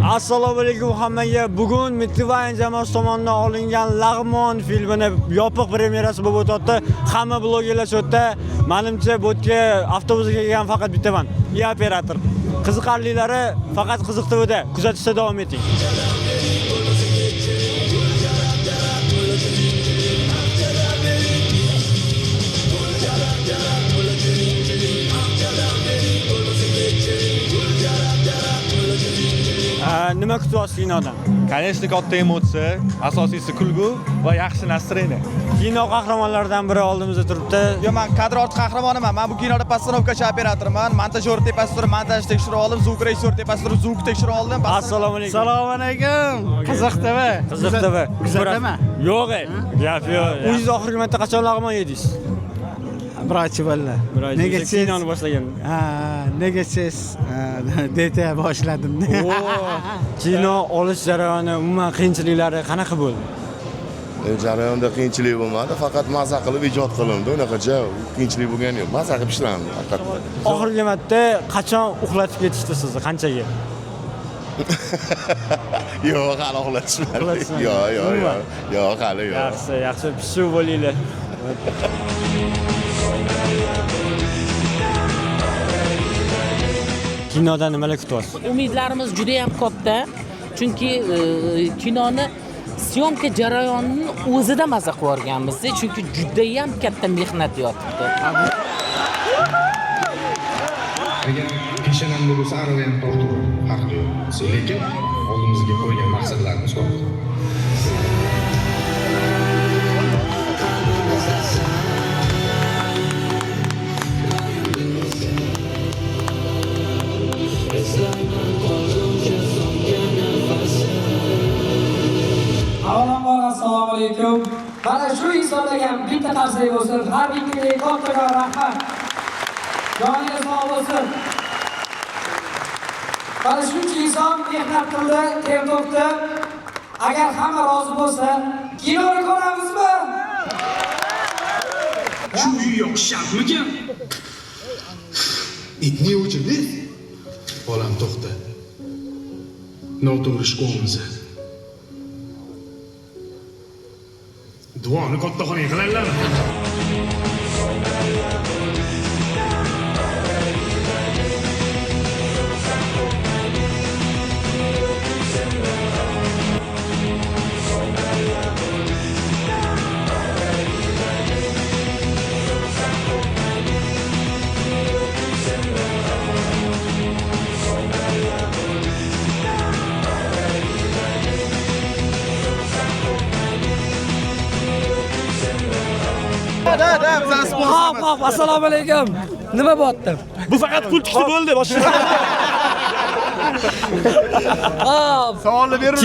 Assalomu alaykum hammaga. Bugun Mittivayn jamoasi tomonidan olingan Lag'mon filmini yopiq premyerasi bo'lib o'tyapti. Hamma blogerlar shu yerda. Menimcha, bu yerga avtobusga kelgan faqat bittaman. И operator. Qiziqarlilari faqat Qiziq TVda kuzatishda davom eting. Nima kutyapsiz kinodan? Конечно, katta emotsiya, asosiysi kulgu va yaxshi настроение. Kino qahramonlaridan biri oldimizda turibdi. Yo, man kadr orti qahramoniman. Man bu kinoda postanovkachi operatorman. Montajyor tepasida turib montaj tekshirib oldim, звук rejissyor tepasida turib звук tekshirib oldim. Assalomu alaykum. Assalomu alaykum. Qiziq TV. Qiziq TV. Kuzataman. Yo'q, ey. Gap yo'q. O'zingiz oxirgi marta qachon lag'mon yedingiz? Bir oycha bo'ldi. Bir oycha. Nega O'sha siz? Kinoni boshlagan. Ha, nega siz DT boshladim. Kino olish jarayoni, umuman qiyinchiliklari qanaqa bo'ldi? Jarayonda qiyinchilik bo'lmadi, faqat maza qilib ijod qilindi. Unaqa ja qiyinchilik bo'lgani yo'q. Maza qilib ishlandi haqiqatda. Oxirgi marta qachon uxlatib ketishdi sizni? Qanchaga? Yo'q, hali uxlatishmadi. Uxlatishmadi. Yo'q, yo'q, yo'q. Umuman? Yo'q, hali yo'q. Yaxshi, yaxshi, pishuv bo'linglar. Kinodan nimalar kutyapsiz? Umidlarimiz juda ham katta, chunki kinoni syomka jarayonini o'zida maza qilib yuborganmiz, chunki judayam katta mehnat yotibdi. Agar peshonamda bo'lsa, arava ham tortaver, farqi yo'q. Lekin oldimizga qo'ygan maqsadlarimiz bor. Avvalambor assalomu alaykum. Mana shu insonlarga ham bitta qarsak bo'lsin. Har bittangizga kattakon rahmat. Joningiz sog' bo'lsin. Mana shuncha inson mehnat qildi, ter to'kdi. Agar hamma rozi bo'lsa, kinoni ko'ramizmi? Shu uy yoqish shartmikan? Itni o'chirdi. Bolam, to'xta. Noto'g'ri ish qo'yamiz. Duoni katta xonaga qiladilarmi? Da, da, bizani sponsor. Hop, hop, assalomu alaykum. Nima bo'lyapti? Bu faqat pul tikdi, bo'ldi, boshqa. Hop. Savolni berib.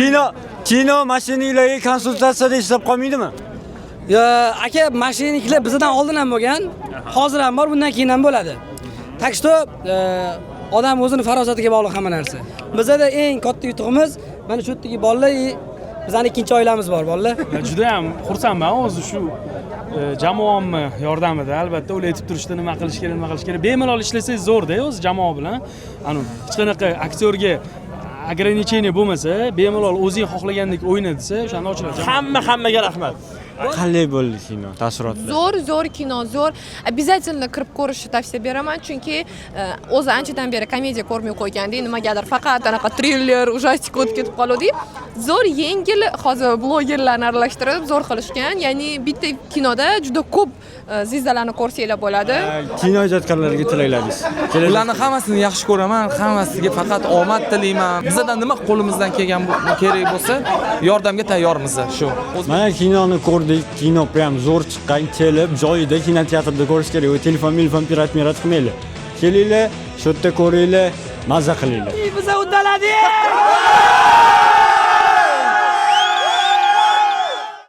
Kino mashinanglarga konsultatsiyada ishlab qolmaydimi? Yo, aka, mashiniklar bizdan oldin ham bo'lgan, hozir ham bor, bundan keyin ham bo'ladi. Так что, odam o'zini farosatiga bog'liq hamma narsa. Bizada eng katta yutug'imiz mana shu yerdagi bolalar, bizani ikkinchi oilamiz bor bolalar. Juda ham xursandman o'zi shu jamoamni yordamida, albatta ular aytib turishdi nima qilish kerak, nima qilish kerak. Bemalol ishlasangiz zo'rda o'zi jamoa bilan. Anu hech qanaqa aktyorga ограничение bo'lmasa, bemalol o'zing xohlagandek o'yna desa, o'shanda ochiladi. Hamma hammaga rahmat. Qanday bo'ldi kino taassurotlar? Zo'r, zo'r kino, zo'r. Обязательно kirib ko'rishni tavsiya beraman, chunki o'zi anchadan beri komediya ko'rmay qo'ygandik, nimagadir faqat anaqa triller, ужастик o'tib ketib qoluvdik. Zo'r, yengil, hozir blogerlarni aralashtirib zo'r qilishgan. Ya'ni bitta kinoda juda ko'p звезда larni ko'rsanglar bo'ladi. Kino ijodkorlariga tilaklaringiz. Ularni hammasini yaxshi ko'raman, hammasiga faqat omad tilayman. Bizadan nima qo'limizdan kelgan kerak bo'lsa, yordamga tayyormiz shu. Mana kinoni ko'rdik, kino prям zo'r chiqqan, kelib joyida kinoteatrda ko'rish kerak. U telefon, milfon pirat mirat qilmanglar. Kelinglar, shu yerda ko'ringlar, maza qilinglar. Biza uddaladik!